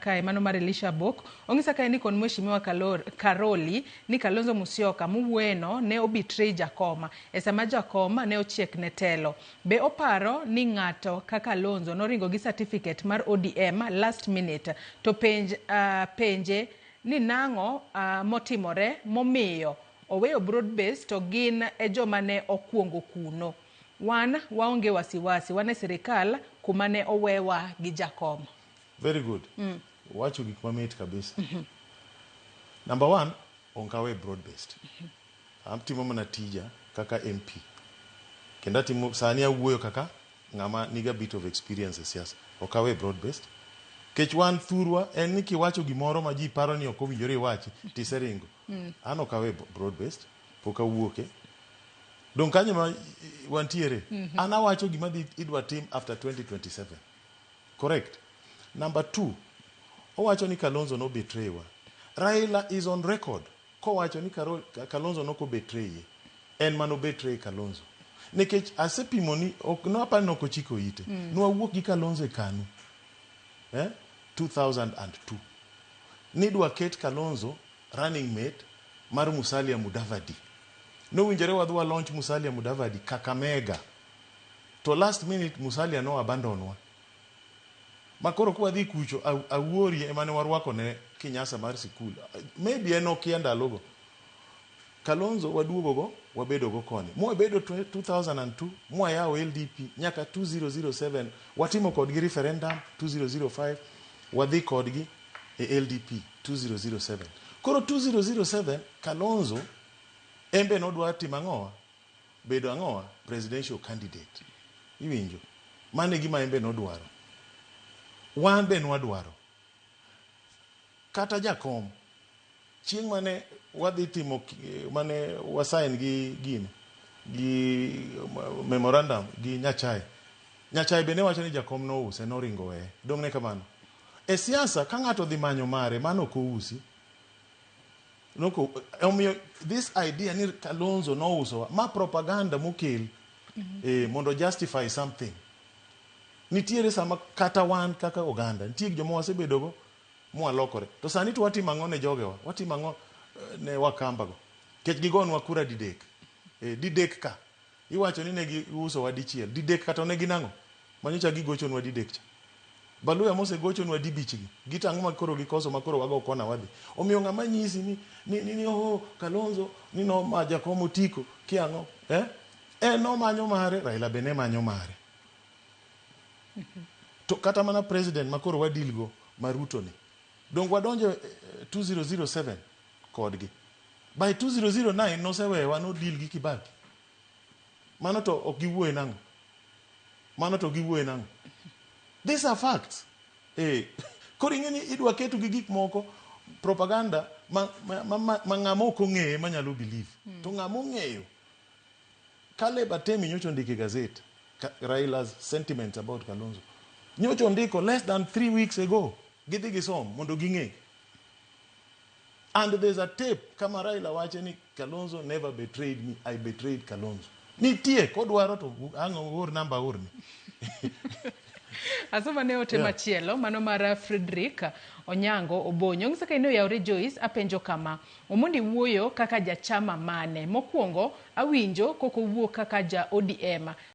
kae mano mar Elisha Bok. Ong'isa kae ni kon Mheshimiwa Karoli ni Kalonzo Musyoka mowuoyeno ne obetray Jakom e sama Jakom ne ochiek ne telo. Be oparo ni ng'ato ka Kalonzo noringo gi certificate mar ODM last minute to penj, penje ni nang'o motimore momiyo oweyo broad base to gin e joma ne okuongo kuno. Wan waonge wasiwasi, wan e sirikal kuma ne owewa gi Jakom. Very good. Wacho gik mamit kabisa. Number one, ok awe broad based. Atimo mana tija kaka MP. Kendo atimo sani awuoyo kaka ng'ama niga bit of experience e siasa. Ok awe broad based. Kech wan thurwa en ni kiwacho gimoro ma ji paro ni ok owinjore iwachi tiseringo. An ok awe broad based. Pok awuoke. Dong' kanyo ma wantiere. An awacho gima dhi idwa tim after 2027. Correct. Number two, owacho ni Kalonzo no betray wa. Raila is on record kowacho ni Kalonzo nok betray ye. En mano betray Kalonzo. Nikech asepimo ni ok no apani nok ochiko ite. Nwawuok gi Kalonzo e KANU. Eh? 2002. Nidwa ket Kalonzo running mate mar Musalia Mudavadi. Nowinjore wadhi wa launch Musalia Mudavadi Kakamega. To last minute Musalia no abandon wa. Ma koro kwadhi kucho Awuori ema ne warwako ne kinyasa mar sikul. Maybe en okia ndalogo. Kalonzo waduogo go wabedo go koni. Mwabedo 2002 mwayawo LDP nyaka 2007 watimo kodgi referendum 2005 wadhi kodgi e LDP 2007. Koro 2007 Kalonzo en be nodwa timo ang'owa? Bedo ang'owa? Presidential candidate. Iwinjo? Mano e gima en be nodwaro. Wan be nwadwaro. Kata jakom, chieng' mane wadhi timo mane wasign gi gini gi memorandum gi Nyachae. Nyachae be ne wacho ni jakom nouse noringo weye. Dong' ne kamano. E siasa ka ng'ato odhi manyo mare mano ok ousi. Noko, omiyo this idea ni Kalonzo nousowa ma propaganda mokel mondo justify something. Nitiere sama kata wan kaka oganda nitie joma wasebedogo mwalokore. To sani to watimo ang'o ne jogewa? Watimo ang'o ne Wakamba go? Nikech gigonwa kura didek. Didek ka. Iwacho ni ne giusowa dichiel. Didek ka to ne gin ang'o? Manyocha gigochonwa didek cha. Baluya mosegochonwa dibich gi. Gito ang'o ma koro gikoso ma koro wago kona wadhi. Omiyo ng'ama nyisi ni oh, Kalonzo ni no ma jakom otiko kia ang'o? Eh? En nomanyo mare, Raila be ne manyo mare. To kata mana president ma koro wadeal go ma Ruto ni. Dong wadonjo 2007 kodgi. By 2009 nosewewa no deal gi Kibaki. Mano to ok giwuoye nang'o? Mano to giwuoye nang'o? These are facts. Koro ing'e ni idwa keto gi gik moko propaganda ma ng'ama ok ong'eye manyalo believe. To ng'ama ong'eyo Caleb Atemi nyocha ondiko e gazet Raila's sentiments about Kalonzo. Nyocha ondiko less than 3 weeks ago. Gidhi gisom mondo ging'e. And there's a tape kama Raila wacho ni Kalonzo never betrayed me, I betrayed Kalonzo. Nitie kodwaro to ang' oor namba aorni. Asoma ne ote machielo mano mar Frederick Onyango Obonyo. Ong'isa ka in oyawre Joyce, apenjo kama. Omondi wuoyo kaka jachama mane? Mokwongo awinjo kok owuo kaka ja ODM.